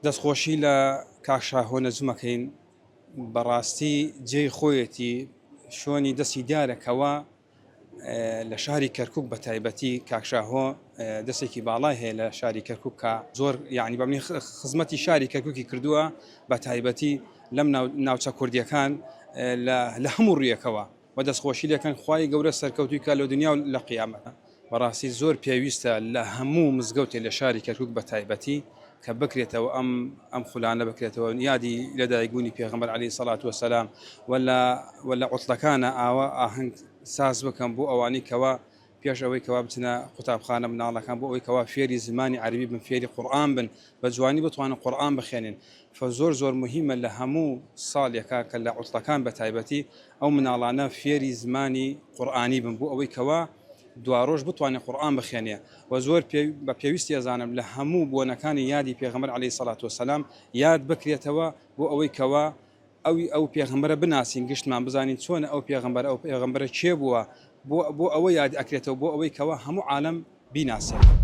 دەستخۆشی لە کاک شاهۆ نەجم ئەکەین بەڕاستی جێی خۆیەتی شۆنی دەستی دیارە کەوا لە شاری کەرکک بە تایبەتی کاک شاهۆ دەستێکی باڵای هەیە لە شاری کەرکک کە زۆر یعنی بەمنی خزمەتی شاری کەرککی کردووە بە تایبەتی لەم ناوچە کوردیەکان لە هەموو ڕوویەکەوە و دەستخۆشی لەکەن خوای گەورە سەرکەوتوی کا لە دنیا و لە قیامەت. بەڕاستی زۆر پێویستە لە هەموو مزگەوتێ لە شاری کەرکوک بە تایبەتی کە بکرێتەوە ئەم ئەم خولانە بکرێتەوە یادی لەدایک بوونی پێغەمبەر علیە سەڵات وسلام و لە و لە عوتڵەکانە ئاوا ئاهەنگ ساز بکەن بۆ ئەوانەی کەوا پێش ئەوەی کەوا بچنە قوتابخانە مناڵەکان بۆ ئەوەی کەوا فێری زمانی عەربی بن فێری قورئان بن بە جوانی بتوانن قورئان بخێنن فە زۆر زۆر مهمە لە هەموو ساڵێکا کە لە عوتڵەکان بە تایبەتی ئەو مناڵانە فێری زمانی قورئانی بن بۆ ئەوەی کەوا دواڕۆژ بتوانێ قورئان بخێنێ وە زۆر بە پێویستی ئەزانم لە هەموو بۆنەکانی یادی پێغەمبەر علیە سەڵات وسلام یاد بکرێتەوە بۆ ئەوەی کەوا ئەوی ئەو پێغەمبەرە بناسین گشتمان بزانین چۆنە ئەو پێغەمبەر ئەو پێغەمبەرە کێ بووە بۆ بۆ ئەوە یاد ئەکرێتەوە بۆ ئەوەی کەوا هەموو عالەم بیناسێت.